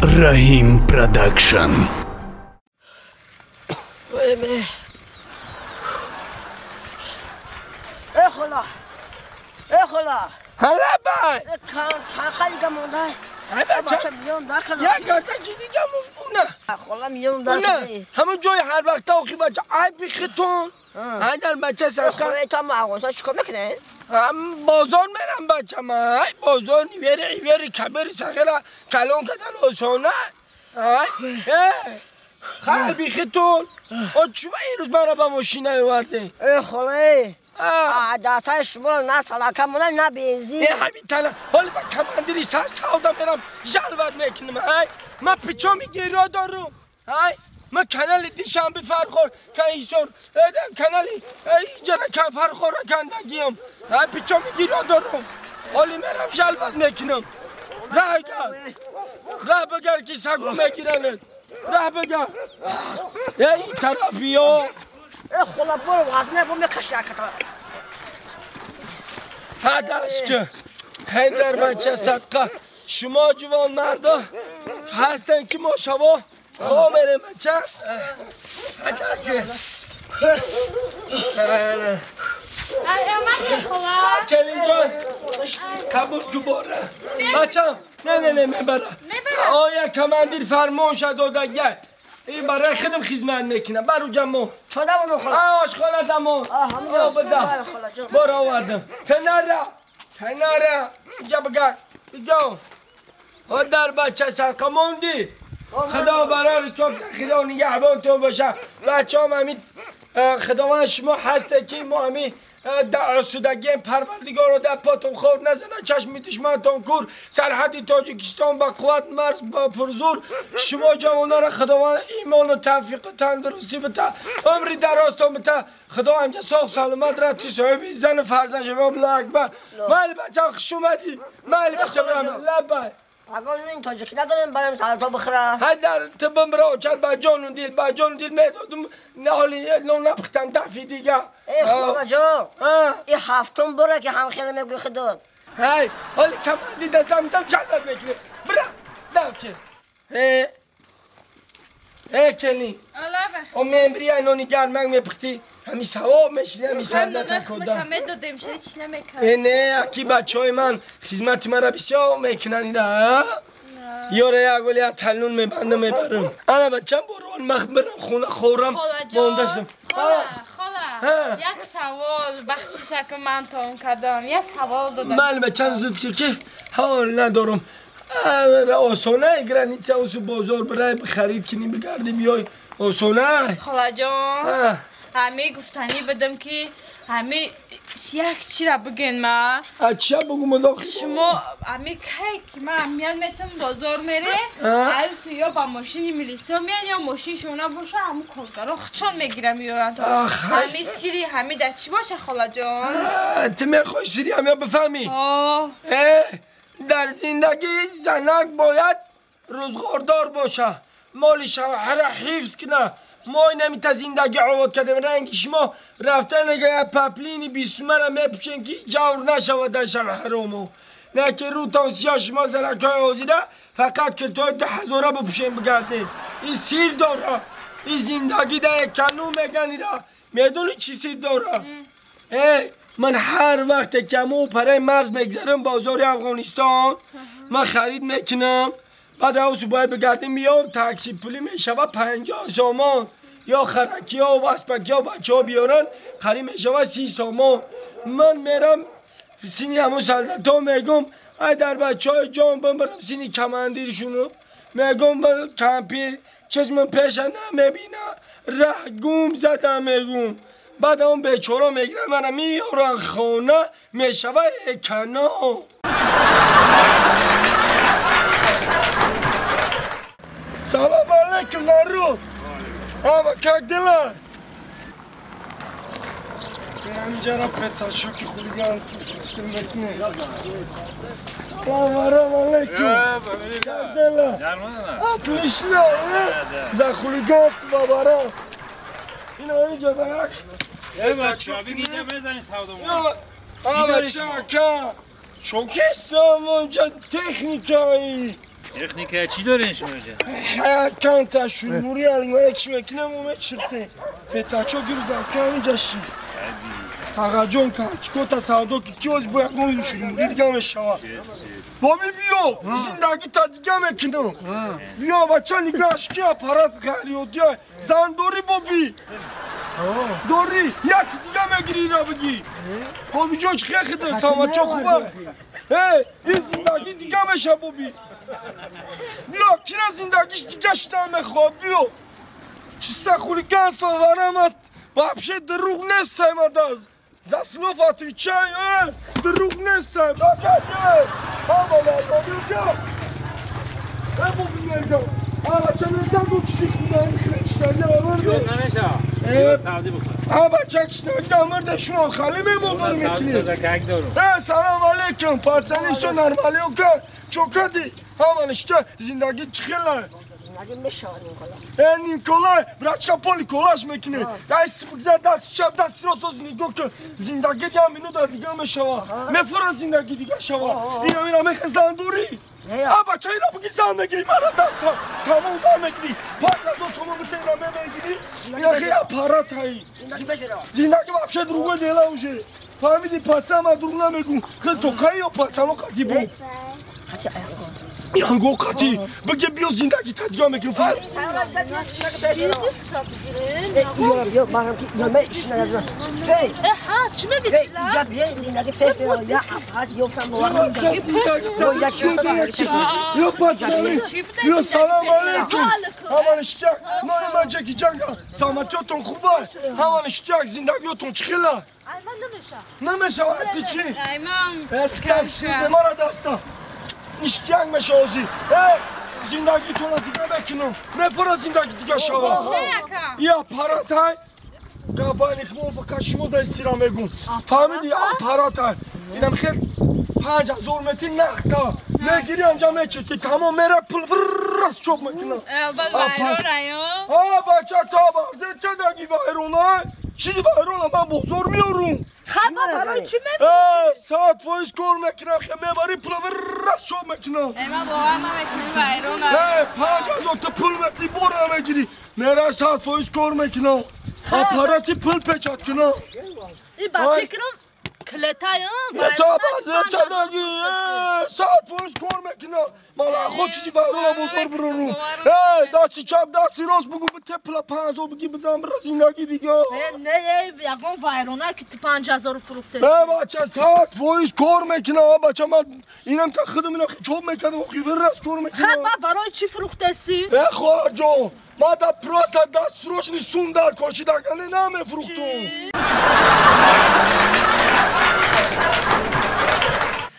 Раҳим Продакшн. Эй хола! Эй хола! Ҳала бай! Чанд хали монда? Ай бача миён дакана. Як гардаки дига уна. Хола миён дакана. Ҳамон ҷои ҳар вақта охи бача ай бихитон. Ай дар бача садқа. Хола та мағоза чикор мекунед? Бозор мерам бача ма. Ай бозор нивери ивери кабери сағира калон кадан осона. Ай. Хай бихитон. О чува ирӯз мара ба мошина оварде? Эй хола эй. Дастаи шуморо на салака монад, на бензин. Э ҳамин тана. Ҳоли ба командири саставда мерам жалват мекунам. Ай ман пичоми гиро дорум. Ай ман канали Дишанби Фархор Каисор канали иҷара кан Фархора кандагиям. Ай пичоми гиро дорум. Ҳоли мерам жалват мекунам. Раҳ гар. Раҳ бигар ки сагу мегиранад. Раҳ бигар. Эй тараф биё. Э хола боро вазне бо мекаши аката. Ҳадашка. Ҳей дар бача садқа. Шумо ҷувон марда ҳастен ки мо шаво хо мерем бача. Ҳадашка. Келин ҷон қабул ку бора. Бачам не не не мебара. Оя командир фармон ша додагай. این برای خودم خدمت میکنم. برو جمع. چادر منو خلا. آشخانه دمو. آه بده. برو آوردم. کناره. کناره. اینجا بگرد. بگم. ها در بچه سرقه موندی. خدا برای تو خدا نگهبان تو باشه. بچه هم همین خداوند شما هسته که ما همین در آسودگی پروردگار رو در پاتون خور نزنه چشم دشمنتون کور سرحد تاجیکستان با قوت مرز با پرزور شما جوانا را خداوند ایمان و توفیق و تندرستی بده عمری درازتون بده خدا همجا ساق سلامت را تی صاحب زن و فرزند شما الله اکبر مال بچه خوش اومدی مال بچه برم لبای اگه این تاجیکی نداریم برام سالتا بخره هر تبم برا چند با جان دیل با جان دیل میدادم نه حالی نو نپختم دفعه دیگه ای خدا جان این هفتم بره که هم خیلی میگوی خدا هی حالی کمندی دستم میزم چند بد میکنه برا دم که ای ای کلی او ممبری نونی گرمک میپختی همی ثواب میشینی همی سندت کدام نه اکی بچه های من خدمت مرا بسیار میکنن اینا یاره یک ولی تلون میبندم میبرم انا بچم برو من برم خونه خورم مونده شدم خاله یک سوال بخشش که من تون کردم یک سوال دادم بله بچم زود که حال ندارم آسانه گرانیتسا اوسو بازار برای خرید کنی بگردی بیای آسانه خاله جان همه گفتنی بدم که همه یک چی را بگین ما چی بگم داخل شما همه کی که من میان میتم بازار میره از یا با ماشین میلیسا میان یا ماشین شونا باشه همون کارگرا خودشون میگیرن میارن تا همه سیری همه در چی باشه خاله جان تو میخوای سیری همه بفهمی در زندگی زنک باید روزگاردار باشه مال شوهر حفظ کنه ما اینمی تا زندگی عوض کردیم رنگ شما رفتن اگه پپلینی بیسومه را میپوشین که جور نشود در شوهرمو نه که رو سیاه شما زنکای حاضره فقط کرتای 10,000 بپوشین بگردین این سیر داره این زندگی در کنو میگن ایرا میدونی چی سیر داره ای من هر وقت که مو پرای مرز میگذرم بازار افغانستان من خرید میکنم بعد اوسو باید بگردیم میام تاکسی پولی میشوه 50 سامان یا خرکی ها و اسپکی ها بچه ها بیارن خرید میشوه 30 سامان من میرم سینی همون سلطنت ها میگم ای در بچه های جان برم سینی کمندیرشونو میگم من کمپیر چشم پیش نمیبینه ره گم زدم میگم بعد اون بیچاره میگیرن منو میارن خونه میشوه کنا Salam aleyküm народ! Ама как дела? Ҳаминҷара петашоки хулиганство ташкил мекунем. Салам алейкум! Как дела? Отлично! За хулиганство барам! Ин ҳаминҷа барак Ама чака! Чокистам онҷа техникаи! Техника чӣ дорин шумо инҷа? Хай кан та шурмури алин чӣ мекунам мо чирте. Петачо гирза кан инҷа ши. Тағаҷон кан чико та савдо ки киоз бо як моҳ шурмури дига мешава. Боби биё зиндагӣ та дига мекунам. Биё бача нигоҳаш ки аппарат ғайриоддия. Зан дорӣ боби? Дорӣ як дига мегирӣ ира бигӣ. Боби ҷон чӣ хеда самачо хуба. Э, ин зиндагӣ дига меша боби. Биё кира зиндагиш дига шидан мехоҳад биё. Чиста хулиганство варам аст. Вообще дурӯғ нестай мадаз. За слов отвечай, дурӯғ нестай. Бакаҷ. Ҳама биё. Э боби мергам. Бача незан чизи худа хичтаги амрде. Пиёз намеша. Пиёз сабзӣ бихӯр. А бача кишнаги амрде шумо хали мемондор мекунӣ. Э салом алейкум, пацани шо нормали ока. Чокади. Ҳама ништа зиндагӣ чӣ хела? Зиндагӣ мешавад Николай. Э Николай, брачка поли колаш мекунӣ. Ай сипгза даст чап даст рост оз нигоҳ ки зиндагӣ я минута дига мешава. Мефора зиндагӣ дига шава. Ина мира мехезан дорӣ. А бача ира бигӣ зан мегирӣ мара даста. Тамом зан мегирӣ. Панҷ ҳазор сомон бите ира мегирӣ. Ина хе аппарат ҳай. Зиндагӣ мешавад. Зиндагӣ вообще другое дело уже. Фаҳмидӣ пацан ма дурӯғ намегӯ. Хел тоқаи ё пацано қадӣ бу. Қати аянго. Янго қати. Биге биё зиндагӣ та дига мекунем. Фар. Биё манам ки намешнавам. Эй! Ҳа, чӣ мегӣ? Инҷа биё зиндагӣ пеш меравад. Я аппарат ёфтам бовар. Ё пацани. Ё салом алейкум. Ҳама ништяк. Нои ман ҷеки ҷанга. Саломатиётон хуба. Ҳама ништяк зиндагиётон чӣ хела? Айман намешавад. Намешавад ти чӣ? Айман. Такси мара даста. Ништяк мешавозӣ. Э, зиндагитонро дига мекунам. Мефора зиндагӣ дига шава. И аппаратай габани хмон фақат шумо дай сира мегум. Фаҳмидӣ аппаратай. Инам хел 5000 метр нақта. Мегирӣ анҷа мечити. Тамом мера пул вррррас чоп мекунам. Вайрон А бача та барзе чадаги вайронай? Чизи вайрона ман бозор меорум. Хаба барои чӣ мефурӯшӣ? Э, 100% кор мекунам, хе мебарӣ пула вррррас чоп мекунам. Э, ман бовар намекунам вайрона. Э, 5000 та пул мети бор намегирӣ. Мера 100% кор мекунам. Аппарати пул печат кунам. И ба фикрам клетаям вайрона. Чадаги, 100% кор мекунам. Ман худ чизи вайрона бозор бурунум. Э, дасти чап, дасти рост бугу бите пула 5000 бигӣ бизан бира зиндагӣ дига. Не, ягон вайрона ки ту 5000 фурӯхтӣ. Э, бача 100% кор мекунам, бача ман инам та худам ина чоп мекардам, охир раз кор мекунам. Хаба барои чӣ фурӯхтасӣ? Э, хоҳарҷон, ман да просто да срочный сум дар кор шидагане намефурӯхтум.